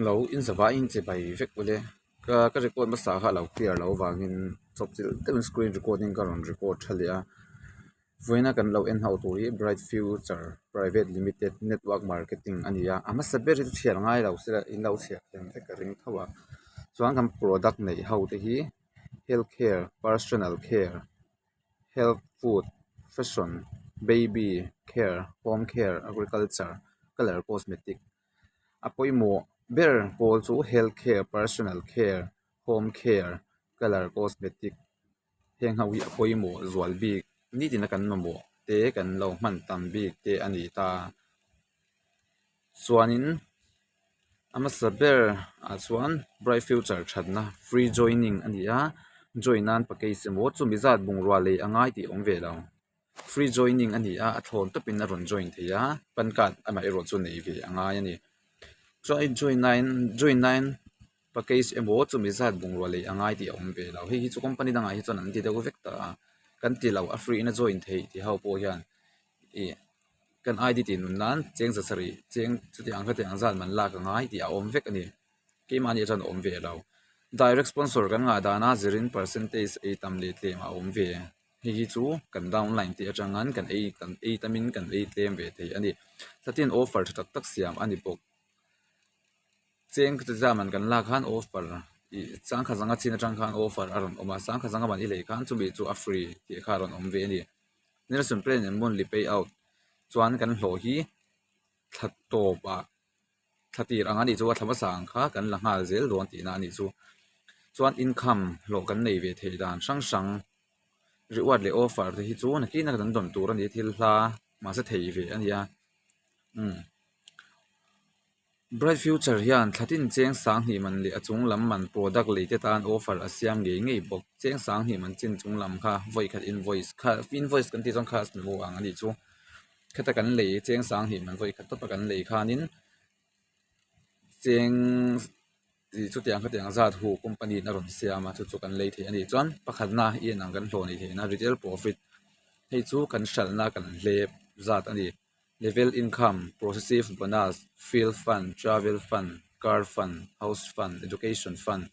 Lo inzavaiin che bai vek ule ka ka record hmasa kha a lo clear loh avangin chawp chilh deuhin screen recording ka rawn record tha leh a vawiina kan lo en ho tur hi bright future private limited network marketing a ni a a hmasa ber hi chu chhiar ngai lo se la in lo chhiar thiam vek ka ring tho a chuan kan product neih ho te hi health care personal care health food fashion baby care home care agriculture colour cosmetic. A pawimawh ber pawl chu health care personal care home care colour cosmetic heng ho hi a pawimawh zual bik nitin a kan mamawh te kan lo hman tam bik te a ni ta chuanin a hmasa ber ah chuan bright future thatna free joining a ni a join nan package emaw chumi zat bungrua lei a ngai tih a awm ve lo. Free joining a ni a, a thlawn tawpin a rawn join thei a, pan card amah erawh chu nei ve a ngai a ni. Chuan join nain join nain package emaw chumi zat bungrua lei a ngai tih a awm ve lo. Hei hi chu company dangah hi chuan an ti deuh vek ta a, kan ti lo a free in a join theih tih ho pawh hian ih kan ID tih nun nan cheng za sarih cheng chuti ang khatiang zat man lak a ngai tih a awm vek a ni. Keimahni chuan a awm ve lo. Direct sponsor kan ngah dana zirin percentage ei tam leh tlem a awm ve. Hei hi chu kan downline tih atangin kan ei kan ei tamin kan ei tlem ve thei a ni. Thlatin offer tha tak tak siam a ni bawk. Cheng chu zaman kan lak khan offer ih sangkhat zanga chin atang khan offer a rawn awm a, sangkhat zanga man i lei khan chumi chu a free tih kha a rawn awm ve a ni. Nelson plan and monthly payout chuan kan hlawh hi thla tawpah. Thla tir ang a nih chu a thla hmasa ang kha kan la nghal zel dawn tihna a nih chu. Chuan income hlawh kan nei ve theih dan hrang hrang reward leh offer te hi chu nakin a kan dawn tur a ni thil hla mahse thei ve a nia umm bright future hian thla tin cheng sanghnih man leh a chung lam man product lei te tan offer a siam ngei ngei bawk cheng sanghnih man chin chung lam kha vawi khat invoice kha invoice kan tih chuan kha a ang a nih chu. Khata kan lei cheng sang hnih man vawi khat tawpa kan lei khanin cheng ih chutiang khatiang zat hu company in a rawn siam a chu chu kan lei thei a nih chuan pakhatna i en ang kan hlawh neih theihna retail profit hei chu kan hralhna kan hlep zat a ni level income processive bonus fuel fund travel fund car fund house fund education fund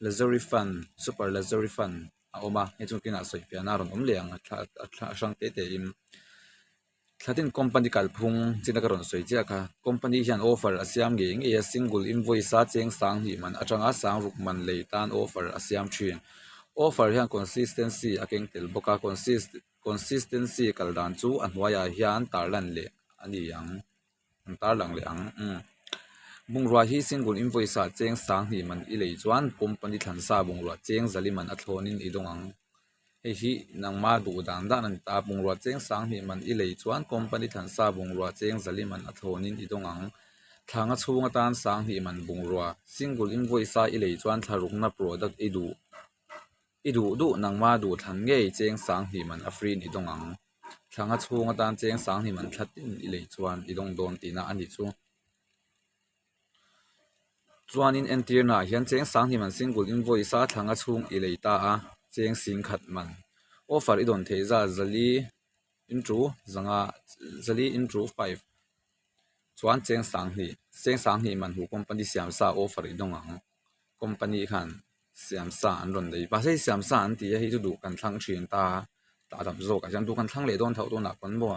luxury fund super luxury fund. a awm a hei chu kinah sawi fiahna a rawn awm leh ang a thla a thla hrang te te in thlatin company kalphung china ka rawn sawi chiah kha company hian offer a siam ngei ngei a single invoice a cheng sang hnih man atanga sang ruk man lei tan offer a siam thin offer hian consistency a keng tel bawk a consist consistency kal dan chu a hnuaiah hian tarlan leh a ni ang. An tarlang leh ang umm bungrua hi single invoice ah cheng sang hnih man i lei chuan company thlan sa bungrua cheng zali man a thlawn in i dawng ang hei hi nangma duh dan dan a ni ta bungrua cheng sang hnih man i lei chuan company thlan sa bungrua cheng zali man a thlawn in i dawng ang thla nga chhung atan sang hnih man bungrua single invoice a i lei chuan thla rukna product i duh I duh duh nangma duh thlan ngei cheng sang hnih man a free in i dawng ang. Thla nga chhung atan cheng sang hnih man thla tin i lei chuan i dawng dawn tihna a nih chu. Chuanin entirnaah hian cheng sang hnih man single invoice a thla nga chhung i lei ta a, cheng sing khat man. Offer i dawn theih zat zali into zanga zali into five chuan cheng sang hnih cheng sang hnih man hu company siam sa offer i dawng ang. Company khan siam sa an rawn nei mahse hei siam sa an ti a hei chu duh kan thlang thin ta a tam zawk ah hian duh kan thlang leh dawn tho tunah pawn maw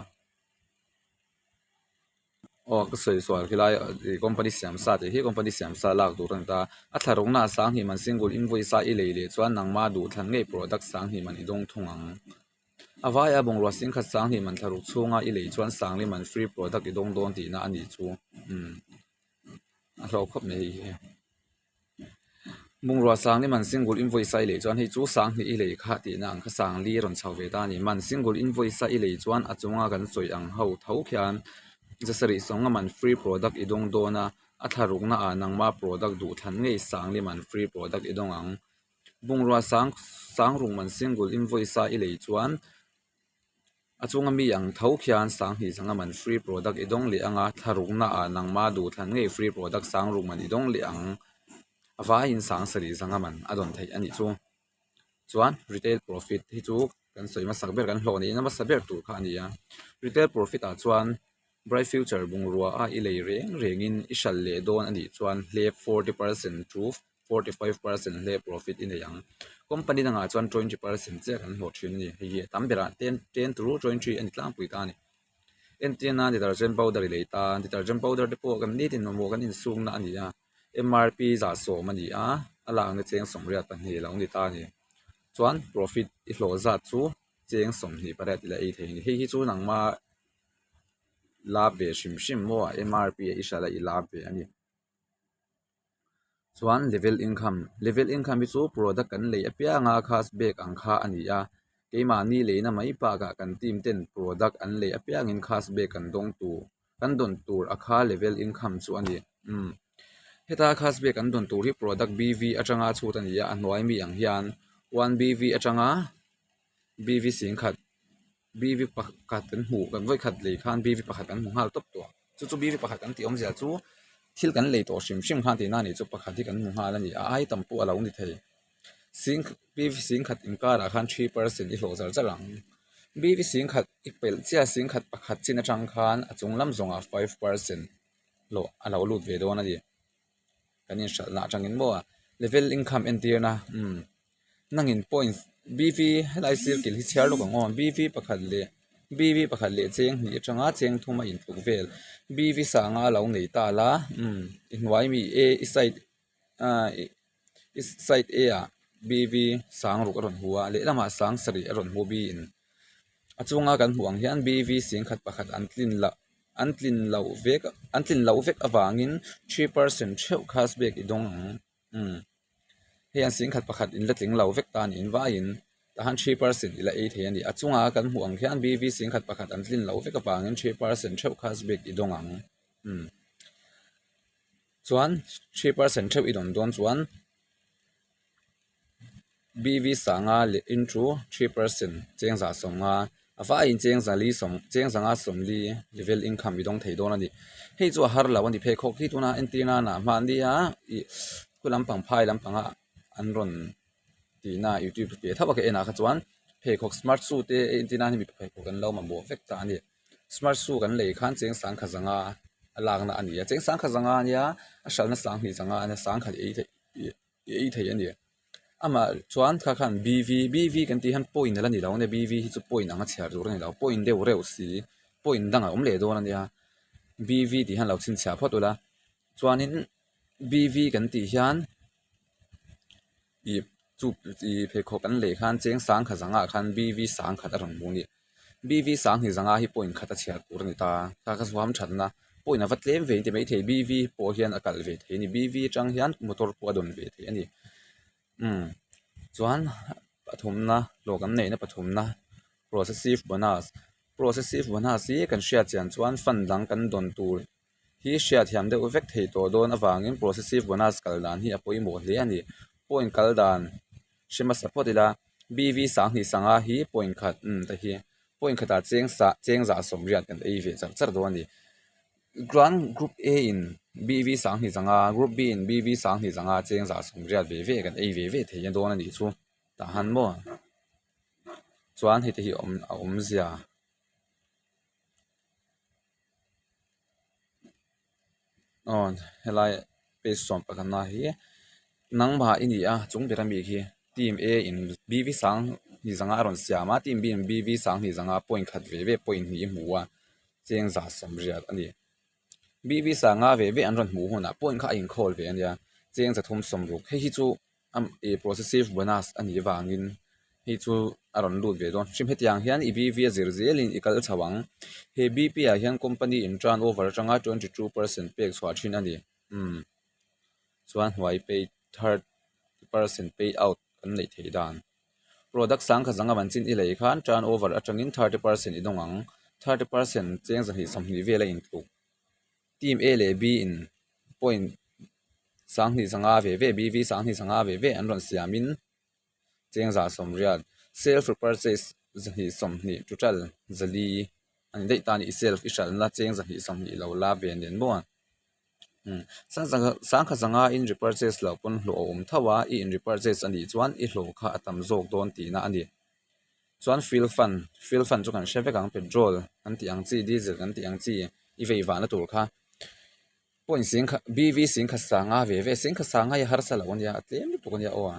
aw ka sawi sual khilai ih company siam sa tih hi company siam sa lak tur a ni ta a thla rawng na ah sang hnih man single invoice a i lei leh chuan nangma duh thlan ngei product sang hnih man i dawng thung ang a vaia bungrua sing khat sang hnih man thla ruk chhunga i lei chuan sangli man free product i dawng dawn tihna a nih chu umm a hlawh khawp mai hei hi. Bungrua sang ni man single invoice a i lei chuan hei chu sang hnih i lei kha tihna ang kha sang li a rawn chho ve ta a ni. Man single invoice a i lei chuan a chunga kan sawi ang ho tho khian zasarih sawnga man free product i dawng dawn a, a thla rukna ah nangma product duh thlan ngei sang li man free product i dawng ang. Bungrua sang sang ruk man single invoice a i lei chuan. A chunga mi ang tho khian sanghnih zanga man free product i dawng leh ang a, thla rukna ah nangma duh thlan ngei free product sang ruk man i dawng leh ang. A vaiin sang sarih zanga man a dawn theih a nih chu. Chuan retail profit hi chu kan sawi hmasak ber kan hlawh nihna hmasa ber tur kha a ni a. Retail profit ah chuan. Bright Future bungrua a i lei reng rengin i hralh leh dawn a nih chuan hlep 40% to 45% hlep profit i nei ang. Company dangah chuan 20% chiah kan hlawh thin a ni. Hei hi a tam berah 10 to 20 a ni tlangpui ta a ni. Entir nan detergent powder i lei ta, detergent powder te pawh kan nitin mamawh kan insukna a ni a, MRP zah sawm a ni a, a lakna cheng 82 a lo ni ta a ni. Chuan profit i hlawh zat chu cheng 28 i la ei thei a ni. Hei hi chu nangma lap ve hrim hrim maw a MRP a i hralh a i lap ve a ni. Chuan level income, level income hi chu product kan lei apianga cash back ang kha a ni a, keimahni leina mai bakah kan team ten product an lei apiangin cash back kan dawng tur kan dawn tur a kha level income chu a ni. Umm heta cash back kan dawn tur hi product BV atanga chhut a ni a, a hnuai mi ang hian one BV atanga BV singkhat BV pakhat kan hmuh kan vawikhat lei khan BV pakhat kan hmu nghal tawp tawh chu chu BV pakhat kan tih awmzia chu thil kan lei tawh hrim hrim khan tihna a nih chu pakhat hi kan hmu nghal a ni a ai tam pawh a lo ni thei sing BV singkhat inkarah khan 3 percent i hlawh zar zar ang BV singkhat i pelh chiah singkhat pakhat chin atang khan a chung lam zawngah 5 percent hlawh a lo lut ve dawn a ni kan inhralhna atangin maw level income entirna umm nangin points BV helai circle hi chhiar lawk ang aw BV pakhat leh BV pakhat leh cheng hnih atanga cheng thum a intluk vel BV sanga lo nei ta la umm i hnuai mi A i side ah i side A ah BV sang ruk a rawn hmu a lehlamah sang sarih a rawn hmu B in a chunga kan hmuh ang hian BV singkhat pakhat an tlin loh an tlin loh vek an tlin loh vek avangin 3 percent theuh cashback i dawng ang umm hei an singkhat pakhat in la tling lo vek ta a niin vaiin tahan 3 percent i la ei thei a ni a chunga kan hmuh ang hian BV singkhat pakhat an tlin loh vek avangin 3 percent theuh cashback i dawng ang umm chuan 3 percent theuh i dawn dawn chuan. BV sanga leh into 3 percent cheng zah 50 a vaiin cheng zali sawm cheng zanga 40 level income i dawng thei dawn a ni. Hei chu a har lo a ni pheikhawk hi tuna entir nana mahnia ih khu lampang phai lampanga an rawn tihna youtube te tho a ka en ah kha chuan pheikhawk smart shoe te entir nan hi mipa pheikhawk an lo mamawh vek ta a ni. Smart shoe kan lei khan cheng sangkhat zanga a lakna a ni a cheng sangkhat zanga ania a hralhna sanghnih zanga ania sangkhat ei theih ih. I ei thei a ni. Amah chuan kha khan BV BV kan tih hian point a la ni lo ania BV hi chu point anga chhiar tur a ni lo point deuh reuh si point dang a awm leh dawn a nia BV tih hian lo chhinchhiah phawt ula chuanin BV kan tih hian ih chu ih pheikhawk kan lei khan cheng sangkhat zangah khan BV sangkhat a rawn hmu a ni. BV sanghnih zanga hi point khat a chhiar tur a ni ta kha kha chu hamthatna point a va tlem ve inti maithei BV pawh hian a kalh ve thei a ni BV atang hian motor pawh a dawn ve thei a ni umm chuan pathumna hlawh kan neihna pathumna processive bonus processive bonus hi kan hriat chian chuan fund dang kan dawn tur hi hriat thiam deuh vek thei tawh dawn avangin processive bonus kal dan hi a pawimawh hle a ni point kal dan. Hre hmasa phawt ila BV 2 sanga hi point khat umm te hi point khatah cheng sah cheng zah 80 kan ei ve char char dawn a ni. Chuan group A in BV 2 sanga group B in BV 2 sanga cheng zah 80 ve ve kan ei ve ve thei dawn a nih chu tah han maw chuan hei te hi awm a awmzia. Aw helai page 11 hi nangmah i ni a chung ber ami khi team A in BV 2 zanga a rawn siam a team B in BV 2 zanga point khat ve ve point hnih i hmu a cheng za 80 a ni BV sanga ve ve an rawn hmuh hunah point kha a inkhawl ve a nia cheng 360 hei hi chu ih processive bonus a nih avangin hei chu a rawn lut ve dawn hrim hetiang hian i BV a zir zelin i kal chho ang he BP ah hian company in turn over atanga 22 percent pek chhuah thin a ni umm chuan hnuai pay 30 percent pay out kan neih theih dan product sangkhat zanga man chin i lei khan turn over atangin 30 percent i dawng ang 30 percent cheng 220 vel a intluk team A leh B in point 2 zanga ve ve BV 2 zanga ve ve an rawn siamin cheng 180 self repurchase 220 total 4 a ni daih ta a ni self i hralhna cheng 220 lo la ve nen maw umm sangkhat zanga in repurchase loh pawn hlawh a awm tho a i in repurchase a nih chuan i hlawh kha a tam zawk dawn tihna a ni chuan fuel fund fuel fund chu kan hre vek ang petrol kan tih ang chi diesel kan tih ang chi. I vei vahna tur kha point singkhat BV singkhat sanga ve ve singkhat sanga hi a harsa lo a nia a tlem lutuk a nia aw a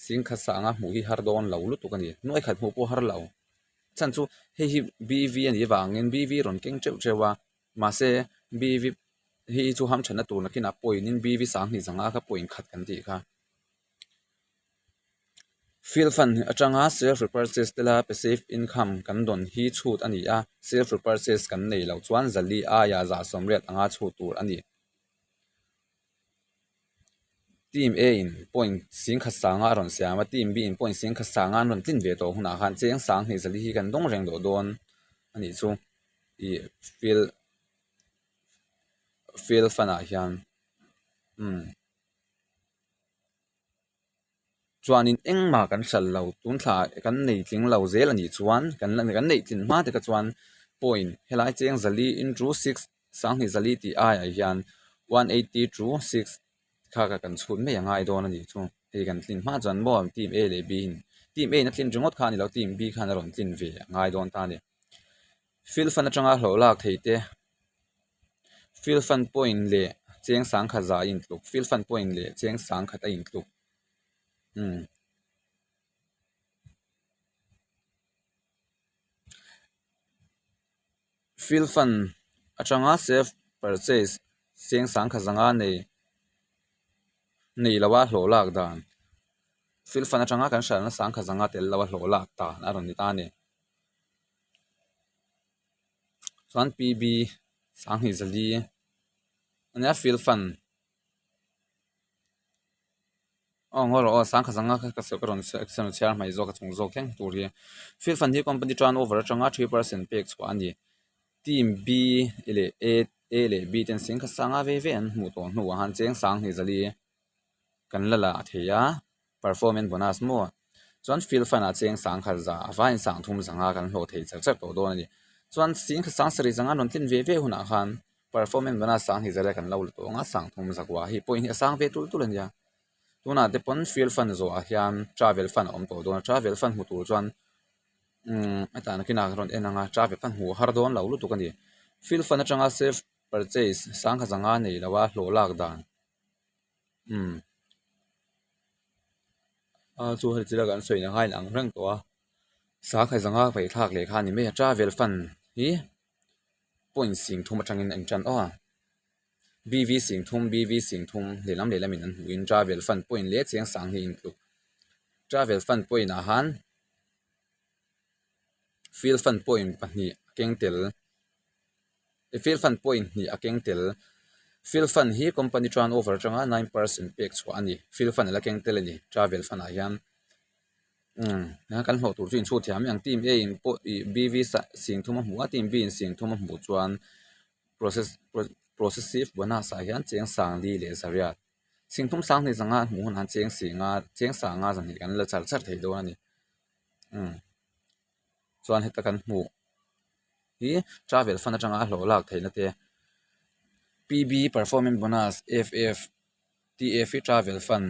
singkhat sanga hmuh hi har dawn lo lutuk a ni nuai khat hmuh pawh har lo chhan chu hei hi BV a nih avangin BV rawn keng teuh teuh a mahse BV hi chu hamthatna tur nakinah point in BV sanghnih zanga kha point khat kan tih kha. Field fund atanga self repurchase te la passive income kan dawn hi chhut a ni a, self repurchase kan nei loh chuan zali aia zah sawmriat anga chhut tur a ni. Team A in point singkhat sanga a rawn siam a, team B in point singkhat sanga an rawn tlin ve tawh hunah khan cheng sanghnih zali hi kan dawng reng tawh dawn a nih chu ih field field fund ah hian umm. Chuanin engmah kan hralh lo, tun thla kan nei tling lo zel a nih chuan kan la kan neih tlin hma te kha chuan point helai cheng zali into six sanghnih zali tih aiah hian 180 to 6 kha kha kan chhut mai a ngai dawn a nih chu. Hei kan tlin hma chuan maw team A leh B in team A in a tlin ringawt kha a ni lo team B khan a rawn tlin ve a ngai dawn ta a ni. Field fund atanga hlawh lak thei te. Field fund point leh cheng sangkhat za a intluk field fund point leh cheng sangkhat a intluk umm field fund atanga self purchase cheng sangkhat zanga nei nei loa hlawh lak dan field fund atanga kan hralhna sangkhat zanga tel loa hlawh lak dan a rawn ni ta a ni. Chuan PB sanghnih zali a nia field fund aw ngaw rawh aw sangkhat zanga kha ka sawi ka rawn sawi chhiar hmai zawk a chung zawk thleng tur hi field fund hi company turnover atanga 3 percent pek chhuah a ni team B leh A A leh B ten singkhat sanga ve ve an hmuh tawh hnuah khan cheng sanghnih zali kan la lah thei a. Performance bonus maw? Chuan field fund ah cheng sangkhat za a vaiin sangthum zanga kan hlawh thei char char tawh dawn a ni. Chuan sing sang sarih zanga rawn tlin ve ve hunah khan performance bonus sanghnih zela kan lo la tawh ang a, sangthum zakua hi pawhin hi a sang ve tul tul a nia. Tunah te pawn field fund zawhah hian travel fund a awm tawh dawn a, travel fund hmu tur chuan umm hetah nakinah ka rawn en ang a, travel fund hmuh har dawn lo lutuk a ni. Field fund atanga self purchase sangkhat zanga nei lo a hlawh lak dan. Umm a chu hei chila kan sawi na kha a inang reng tawh a sangha zanga paih thlak leh kha a ni mai a travel fund hi point sing thum atangin a intan aw a BV sing thum BV sing thum lehlam lehlam in an hmuh in travel fund point leh chiang sang hi a intluk travel fund point ah han field fund point pahnih a keng tel. Field fund point hnih a keng tel. Field fund hi company turnover atanga 9 percent pek chhuah a ni. Field fund a la keng tel a ni travel fund ah hian. Umm kan hlawh tur chu inchhut thiam mai ang team A in pawh ih BV sing thum a hmuh a team B in sing thum a hmuh chuan process processive bonus ah hian cheng sang li leh zariat sing thum sang hnih zanga a hmuh hunah hian cheng singa cheng sanga zahnih kan la char char thei dawn a ni. Umm chuan heta kan hmuh. hi travel fund atanga a hlawh lak theihna te PB performance bonus FF TF hi travel fund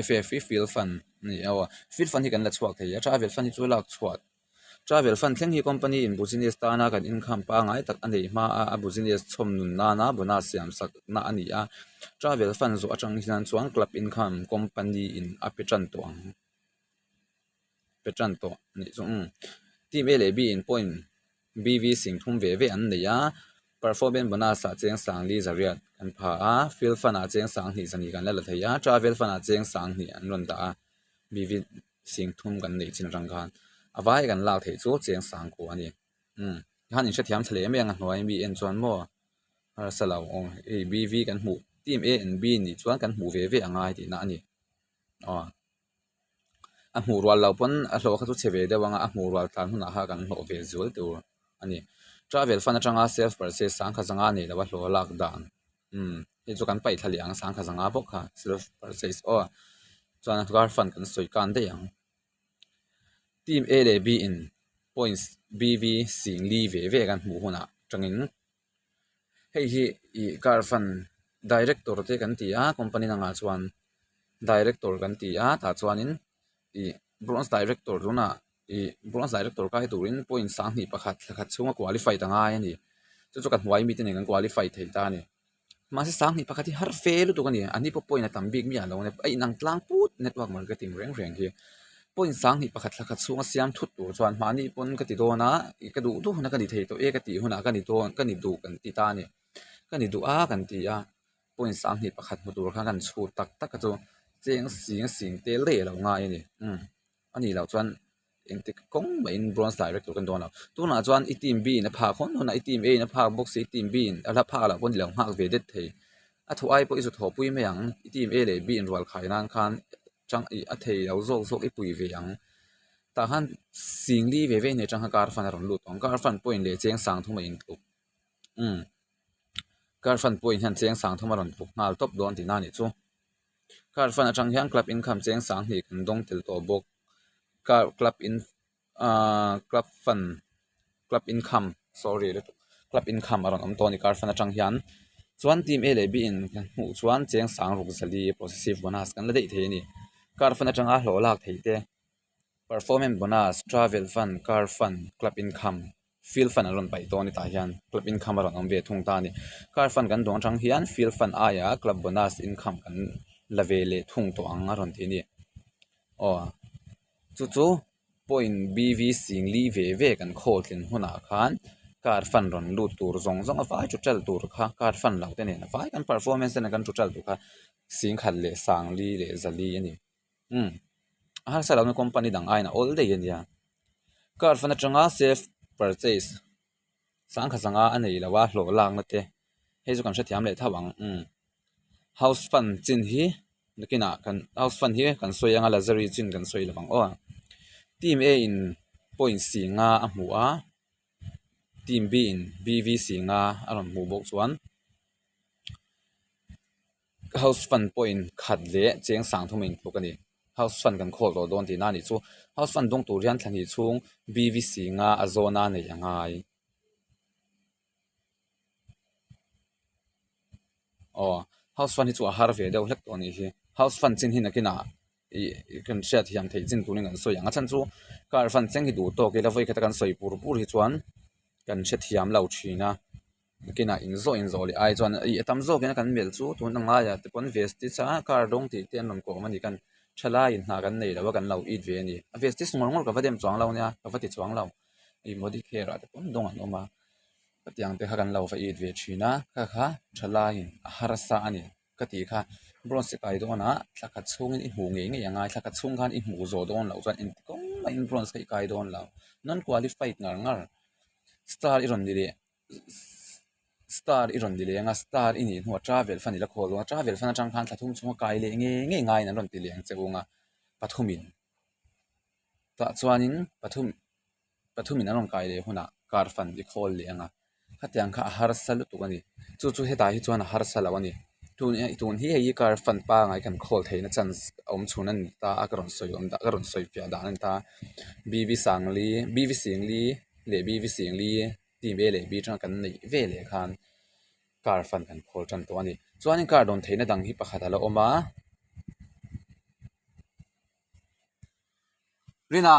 FF hi field fund a ni a field fund hi kan la chhuak thei a travel fund hi chu lak chhuah travel fund thleng hi company in business tana kan income pangngai tak a neih hma a a business chhawm nun nana bonus siam sak na a ni a travel fund zawh atang hian chuan club income company in a pe tan tawh ang. Pe tan tawh a nih chu umm team A leh B in point BV sing thum ve ve an nei a performance bonus ah cheng sang li zariat an pha a field fund ah cheng sang hnih zahnih kan la la thei a travel fund ah cheng sang hnih an rawn dah a BV sing thum kan neih chin atang khan a vai kan lak theih chu cheng sang kua a ni umm tikhan in hrethiam thla leh em em ang a hnuai mi en chuan maw harsa lo aw hei BV kan hmuh team A and B nih chuan kan hmuh ve ve a ngai tihna a ni aw. A hmuh rual loh pawn a hlawh kha chu chhe ve deuh ang a, a hmuh rual tlan hunah kha kan hlawh ve zual tur a ni. Travel fund atanga self purchase sangkhat zanga nei loh a hlawh lak dan umm hei chu kan paih thla leh ang sangkhat zanga bawk kha self purchase aw chuan car fund kan sawi kan daih ang. Team A leh B in points BV sing li ve ve kan hmuh hunah tangin Hei hi ih car fund director te kan ti a company dangah chuan director kan ti a tah chuanin ih bronze director tunah ih bronze director kai turin point sanghnih pakhat thla khat chhunga qualified a ngai a ni. Chu chu ka hnuai mite nen kan qualify thei ta a ni. Mahse sanghnih pakhat hi har fe lutuk a ni. An ni pawh point a tam bik miah lo a ni. A inang tlang put network marketing reng reng hi. Point sanghnih pakhat thla khat chhunga siam thut tur chuan mahni pawn ka ti dawn a, ka duh duh hunah ka ni thei tawh e ka tih hunah ka ni dawn ka ni duh kan ti ta a ni. Ka ni duh a kan ti a, point sanghnih pakhat hmu tur khan kan chhut tak tak a chu cheng sing sing tel daih a lo ngai a ni. Umm a nih loh chuan. Engtik kawng mahin bronze direct tur kan dawn lo. Tunah chuan i team B in a phak hawn hawn a, i team A in a phak bawk si, i team B in a la phak loh pawh ni lo nghak ve det thei. A thawh ai pawh i zu thawhpui mai ang, i team A leh B in rual khai nan khan chang ih a thei lo zawk zawk i pui ve ang. Tah khan singli ve ve nei atang khan car fund a rawn lut ang, car fund pawhin leh cheng sang thum a intluk. Umm car fund pawhin hian cheng sang thum a rawn tluk nghal tawp dawn tihna a nih chu. Car fund atang hian club income cheng sang hnih kan dawng tel tawh bawk. Car club in ahh club fund club income sorry lutuk club income a rawn awm tawh a ni car fund atang hian. Chuan team A leh B in kan hmuh chuan cheng sang ruk zali possessive bonus kan la daih thei a ni. Car fund atanga hlawh lak theih te performance bonus, travel fund, car fund, club income. Field fund an rawn paih dawn hetah hian club income a rawn awm ve thung ta a ni. Car fund kan duh atang hian field fund aia club bonus income kan la ve leh thung tawh ang a rawn ti a ni. Aw chu chu point BV singli ve ve kan khawl tlin hunah khan car fund rawn lut tur zawng zawng a vai total tur kha car fund lo te nen a vai kan performance te nen kan total tur kha singkhat leh sangli leh zali a ni. Umm a harsa lohna company dang aiin a awl daih a nia car fan atanga self purchase sangkhat sanga a nei lo a hlawh lakna te hei chu kan hrethiam leh thauh ang umm house fund chin hi nakinah kan house fund hi kan sawi anga luxury chin kan sawi lo ang aw team A in point si nga a hmu a team B in B V si nga a rawn hmuh bawk chuan. House fund pawhin khat leh cheng sang thum a intluk a ni. House fund kan khawl tawh dawn tihna a nih chu. House fund dawng tur hian thla hnih chhung BVC nga a zawna neih a ngai. Aw house fund hi chu a har ve deuh hlek tawh a nih hi. House fund chin hi nakinah ih kan hriat hiam theih chin turin kan sawi ang. A chhan chu car fund cheng hi duh tawk ila vawi khata kan sawi pur pur hi chuan kan hrethiam lo thin a. Nakinah inzawh inzawh leh ai chuan ih a tam zawkin a kan melh chu tun ang laiah te pawn vestige a car dawng tih te an rawn kawm a ni kan thalaiin hna kan nei lo a kan lo it ve a ni a vestige ngawr ngawr ka va dem chuang lo nia ka va ti chuang lo ih modicare ah te pawn dawng an awm a hetiang te kha kan lo va it ve thin a kha kha thalaiin a harsa a ni ka tih kha bronze kai dawnah thla khat chhungin i hmuh ngei ngei ang a thla khat chhung khan i hmuh zawh dawn loh chuan engti kawng mahin bronze kha i kai dawn lo non qualified ngar ngar star i rawn ni leh. Star i rawn ni leng a star i nih hnuah travel fund i la khawl dawn a travel fund atang khan thla thum chhunga kai leh ngei ngei ngaiin an rawn ti leng che ung a pathumin tah chuanin pathum pathumin an rawn kai leh hunah car fund i khawl leh ang a khatiang kha a harsa lutuk a ni chu chu hetah hi chuan a harsa lo a ni tun tun hi hei hi car fund pangai kan khawl theihna chance a awm chhun a ni ta a ka rawn sawi awm ka rawn sawi fiah dan a ni ta B V Sangli B V Singli leh B V Singli. Team A leh B atanga kan neih ve leh khan car fund kan khawl tan tawh a ni. Chuanin car dawn theihna dang hi pakhat a la awm a. Rina.